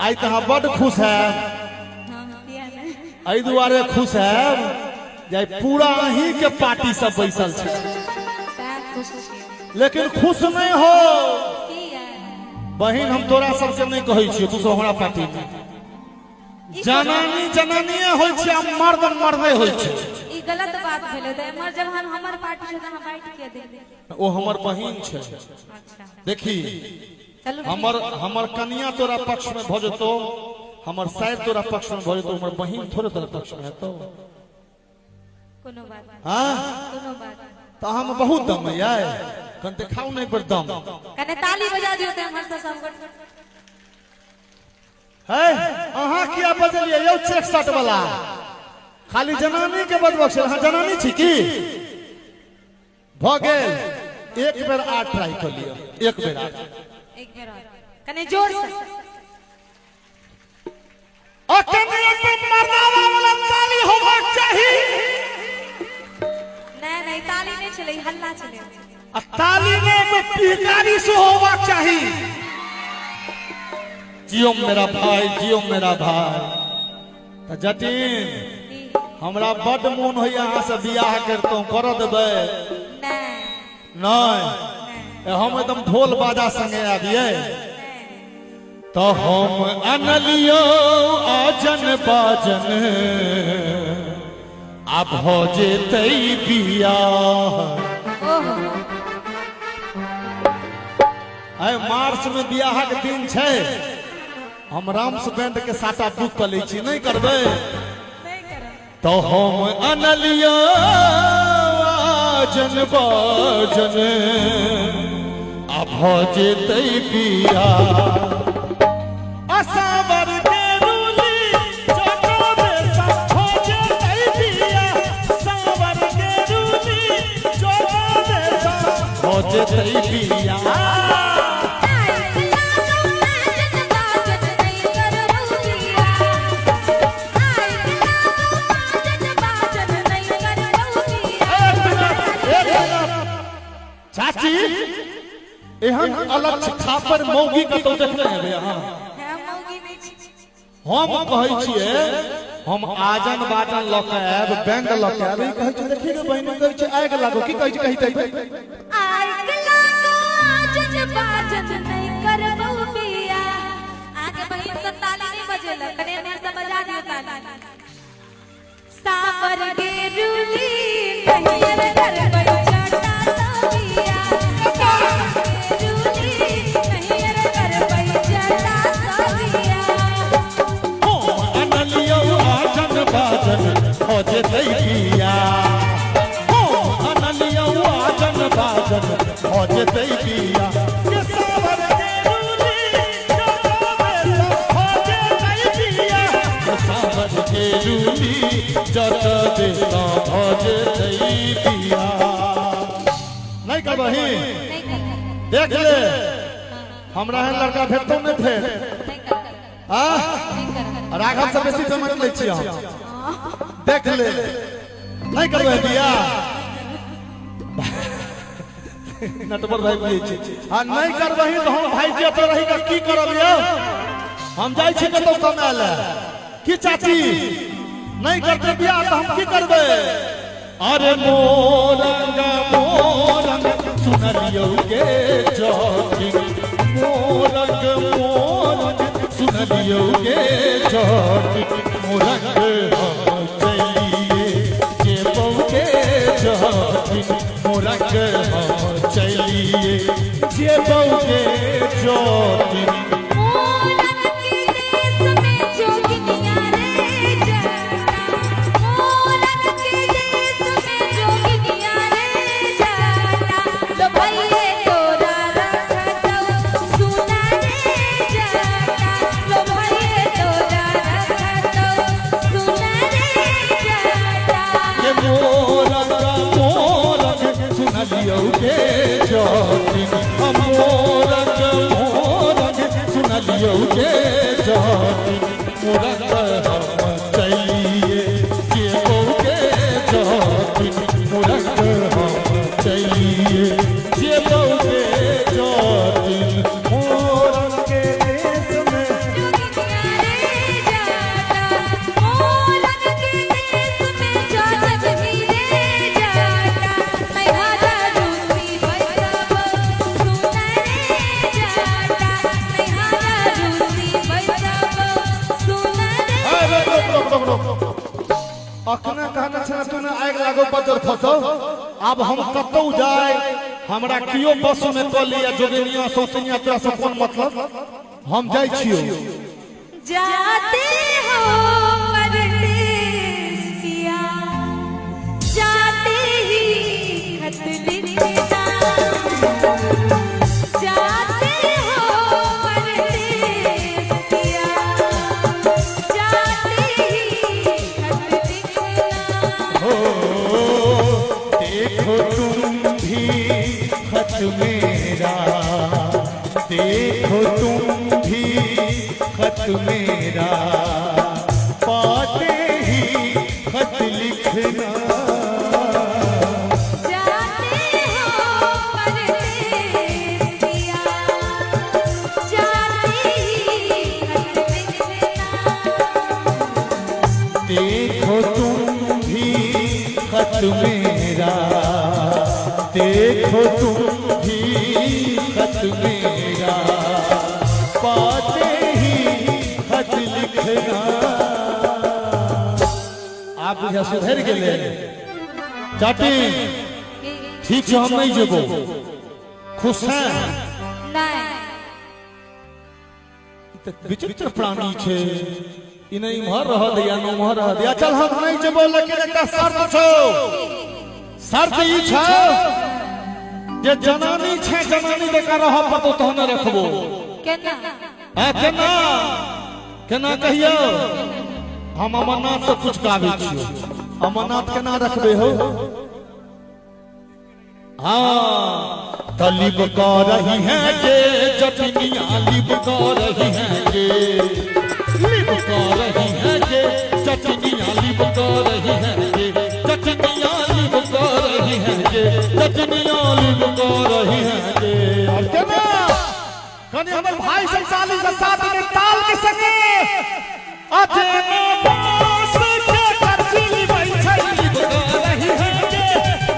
आइ तऽ अहाँ बड्ड खुश हैब। हँ, किया नहि? एहि दुआरे खुश हैब जे आइ पूरा अहींके पार्टी सब बैसल छै। तैं खुश छियै। लेकिन खुश नहि हो। किया? बहिन, हम तोरा सबके नहि कहै छियौ, तू सब हमरा पार्टी मे। जनानी जनानिये होइ छै आ मर्द मर्दे होइ छै। ई गलत बात भेलै। तऽ एमहर जब हम हमर पार्टी छै तऽ अहाँ बाँटि किया देलियै? ओ हमर बहिन छै। अच्छा। देखी। चलू। हमर हमर कनिया तोरा पक्ष में भऽ जेतौ, हमर साइर तोरा पक्ष में भऽ जेतौ, हमर बहिन थोड़े तोरा पक्ष में हेतौ। कोनो बात नहि। हाँ? कोनो बात नहि। तऽ अहाँमे बहुत दम है यै, कन देखाउ ने एक बेर दम। कने ताली बजा दियौ तऽ एमहर से सब गोटे। है, अहाँ किया बजलियै यौ चेक शर्ट वाला? खाली जनानी के बजबक छै। अहाँ जनानी छी की? भऽ गेल, एक बेर आर ट्राई कऽ लिअ, एक बेर आर। एक बेर और, कने जोर से। आ कने एक बेर मर्दाना वाला ताली होबाक चाही। नहि नहि, ताली नहि छलै, हल्ला छलै। आ ताली ने एक बेर पिहकारी से होबाक चाही। जियो मेरा भाई, जियो मेरा भाई। तऽ जटिन, हमरा बड्ड मोन होइया अहाँ से बियाह करितहुँ, करऽ देबै? नहि। नहि? हम एकदम ढोल बाजा संगे आबियै। तऽ हम अनलियौ आजन बाजन, आ भऽ जेतै बियाह। ओहो। आइ मार्च में बियाहक दिन छै, हम राम्स बैंड के साटा बुक कऽ लै छी। नहि करबै? नहि करब। तऽ हम अनलियौ आजन बाजन, आ भऽ जेतै बियाह। असावर के रूली चटोरे सा भऽ जेतै बियाह। सावर के रूली चटोरे सा भऽ जेतै बियाह। एक मिनट, एक मिनट। चाची, एहन अलग छापर मौगी कतौ देखने हेबै अहाँ? हम कहै छियै हम आजन बाजन लऽ कऽ आयब, बैंड लऽ कऽ आयब। ई कहै छै, देखी गे बहिन, कहै छै आगि लागो। की कहै छै? कही तऽ। सावर के रूली नहीं करबै चटा सबिया। सावर के रूली नहीं करबै चटा सबिया। हम अनलियौ आजन बाजन, भऽ जेतै बियाह। हम अनलियौ आजन बाजन, भऽ जेतै बियाह। के सावर के रूली जतबे सँ भऽ जेतै बियाह। के सावर के रूली जतबे सँ भऽ जेतै बियाह। नहि करबही? नहीं करबै। देख ले, हमरा एहन लड़का भेटतौ नहि फेर। नहीं करबै। आ नहीं करबै। राघव से बेसी पेमेंट लै छियै हम। देख ले, नहि करबै बियाह? नटवर भाई बुझै छी। आ नहि करबही तऽ हम भाईजी एतऽ रहि कऽ की करब यौ? हम जाइ छी कतौ कमाय लए। की चाची, नहि करतै बियाह तऽ हम की करबै? अरे मोरंग मोरंग सुनलियौ गे जटिन, मोरंग मोरंग सुनलियौ गे जटिन, मोरंग हम चलिए जे बौके जटिन, मोरंग हम चलिए जे बौके जटिन। मोरन के देश में जोगिनिया रे जाता। मोरन के देश में जोगिनिया रे जाता। लो भइये तोरा रखतौ सुना रे जाता। लो भइये तोरा रखतौ सुना रे जाता। के मोरंग मोरंग सुनलियौ गे जटिन, मोरंग मोरंग सुनलियौ गे जटिन, मोरंग हम चलिए जे बौके जटिन, मोरंग हम चलिए जे बौके जटिन, मोरंग के देश में जोगिनिया लागो बजर खसो। आब हम कतौ जाय हमरा कियो बस में कऽ लिया जोगिनिया सोचनिया तोरा से कोन मतलब, हम जाइ छियो। जाते हो परदेसिया, जाते ही खत लिखना, जाते हो परदेसिया, जाते ही खत लिखना। हो देखो तुम भी खत मेरा, देखो तुम भी खत मेरा, पाते ही खत लिखना। जाते हो परदेसिया, जाते ही खत लिखना। देखो तुम भी खत मेरा, देखो तुम भी खत मेरा, पाते ही खत लिखना। आप बुझा सुधर गेले चाटी, ठीक छै हम नहीं जेबो, खुश हैं? नहीं। ई तऽ विचित्र प्राणी छै, ई नहि इम्हर रह दैया न उम्हर रह दैया। चल हम नहीं जेबो, लेकिन एकटा शर्त छौ। शर्त ई छै जे जनानी छै, जनानी जकाँ रहऽ पड़तौ तहने रखबो। केना? हँ केना केना कहियौ? हम अमरनाथ से कुछ गाबै छियौ, अमरनाथ केना रखबै हो? हाँ तलिब कर रही है जे जटनिया, लिब कर रही है जे, लिब कर रही है जे चटनिया, लिब कर रही है जे चटनिया, लिब कर रही है जे चटनिया, लिब कर रही है जे। और केना कनी हमर भाई सब साली से साथ में ताल के संगे अजेना बास के करची लिबै छै, लिब कर रही है जे,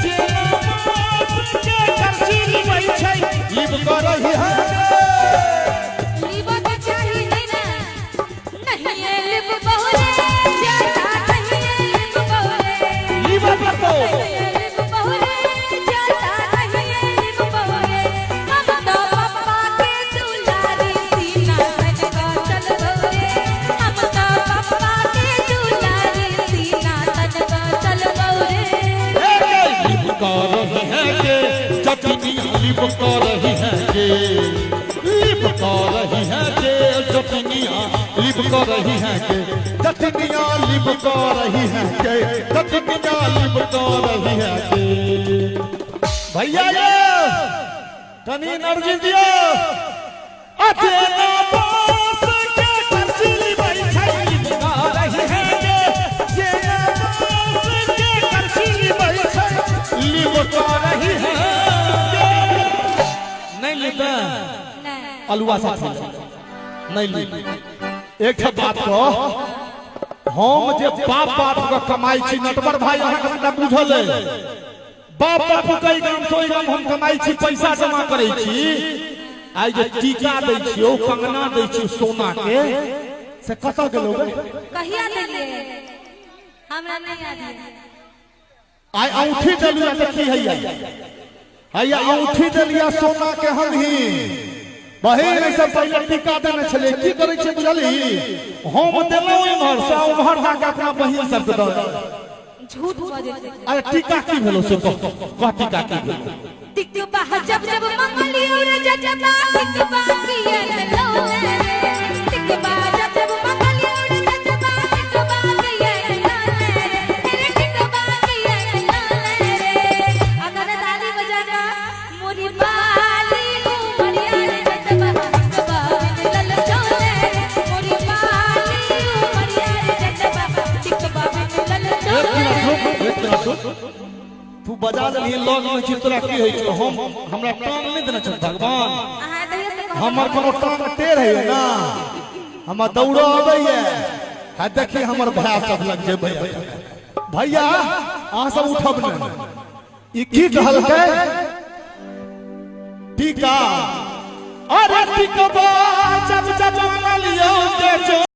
जेना बास के करची लिबै छै, लिब कर रही है जे। लीबो के चाही नहीं ना, नहीं ये लिब बहुरे, जाता नहीं ये लिब बहुरे। लिब पड़तौ। नहीं ये लिब बहुरे, जाता नहीं ये लिब बहुरे। हम तो पप्पा के दुलारी सीना तन का चल बहुरे। हम तो पप्पा के दुलारी सीना तन का चल बहुरे। लिब कर रही है जे चटनिया, लिब कर रही है जे, लिब कर रही है जे चटनिया, लिब कर रही है जे चटनिया, लिब कर रही है जे चटनिया, लिब कर रही है जे। भैया ये कनी एनर्जी दियो। अजेना बास के करची लिबै छै, लिब कर रही है जे, जेना बास के करची लिबै छै, लिब कर रही है जे। नहीं लिबे नहीं। अलुआ साथ नहीं ली। एक ठे बात कह, हम जे बाप बाप के कमाई छी नटवर भाई, अहाँके सबटा बुझल अइ, बाप बाप के गाम से ओहि गाम हम कमाई छी, पैसा जमा करै छी। आइ जे टीका दै छियौ, कंगना दै छियौ सोना के, से कतऽ गेलौ गे? कहिया देलिए? हमरा नहीं याद है। आइ औंठी देलियै तऽ की हैया हैया औंठी देलियै सोना के हम ही बहिन, एहिसँ पहिले टीका देने छलियै। की करै छियै बुझलही? हम देलहुँ इम्हर से उम्हर जाके अपना बहिन सबके दऽ देलहुँ। झूठ बजै छै। अरे टीका की भेलो से कह, कह टीका की भेलो? टिकबा जब जब मंगलियो रे जजबा, टिकबा किए लो रे। टिकबा जब जब मंगलियो रे जजबा, टिकबा किए लो रे। रे टिकबा किए लो रे। अगर ताली बजा का मोरी बाली उमरिया रे जजबा, टिकबा बिन लल चोले। मोरी बाली उमरिया रे जजबा, टिकबा बिन लल एक चोले। मिनट रुक, एक मिनट रुक। तू बजा देलही लग में छी, तोरा की होइ छौ? हम हमरा टांग नहि देने छौ भगवान। अहाँ दहिया से कहब। हमर कोनो टांग टेढ़ है ना, हमर दौड़ो अबैया। हा देखी हमर भाय सब लग जेबै। भैया अहाँ सब उठब नहि। ई की कहलकै? टीका। अरे टिकबा जब जब मंगलियौ के।